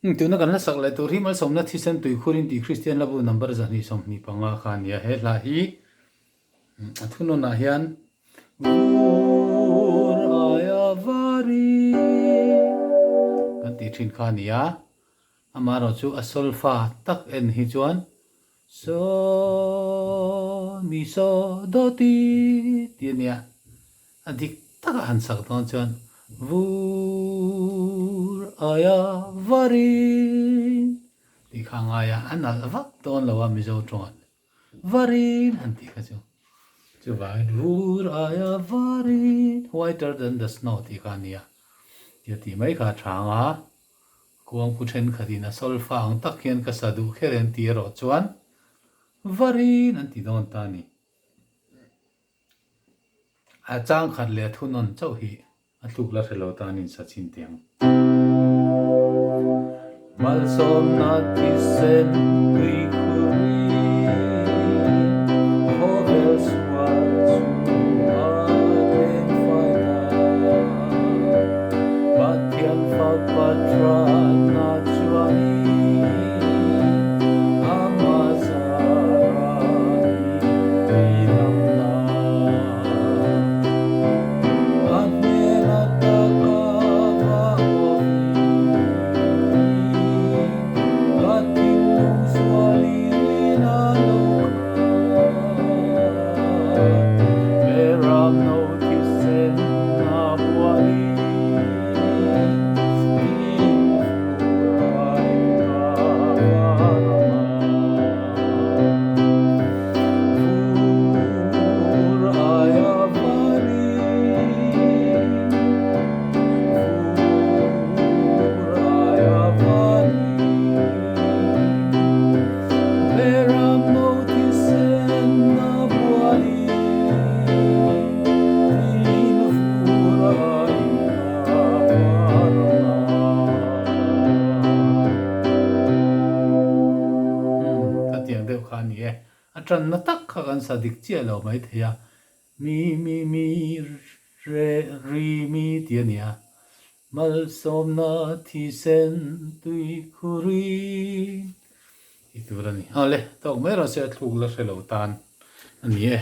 Tuna kan hla sak leh tur hi Malsawmna Thisen Tuikhurin tih Kristian Hlabu number 225 kha a ni a. He hla hi a thunawnah hian Vur aia vari kan tih thin kha a ni a. Amaherawhchu chu a solfa tak en hi chuan So mi so do ti tih a nia. A dik taka han sak dawn chuan Vur aia varin tih kha a ngai a, a nalh vak dawn lo a Mizo tawngah varin han tih kha chu. Chuvangin Vur aia varin, whiter than the snow tih kha a nia. Tia tih mai kha a tha ang a. Kuangpu thenkhatin a solfa ang tak hian ka sa duh kher em tih erawh chuan varin an ti dawn ta a ni. A changkhat leh a thunawn chauh hi a tluk la hre lo tan in sa chin teh ang. Malsawmna thisen tui khurin khawvel sual chu a tleng fai ta. Pathian fapa thatna chuanin ama zara hi dam ta. A hmel ataka va awmin ka thinlung sualin a lo khat. Beram no thisen a bualin tin fur a in ka var a. Fur aia varin, fur aia varin, Beram no thisen a bualin, tin fur aia var a. Umm, ka tiang deuh kha a ni e. A tanna tak kha kan sa dik chiah lo mai thei a, mi mi mi re ri mi tih a ni a. Malsawmna thisen tui khurin tih tur a ni. Awle, tawk mai rawh se a thluk la hre lo tan a ni e.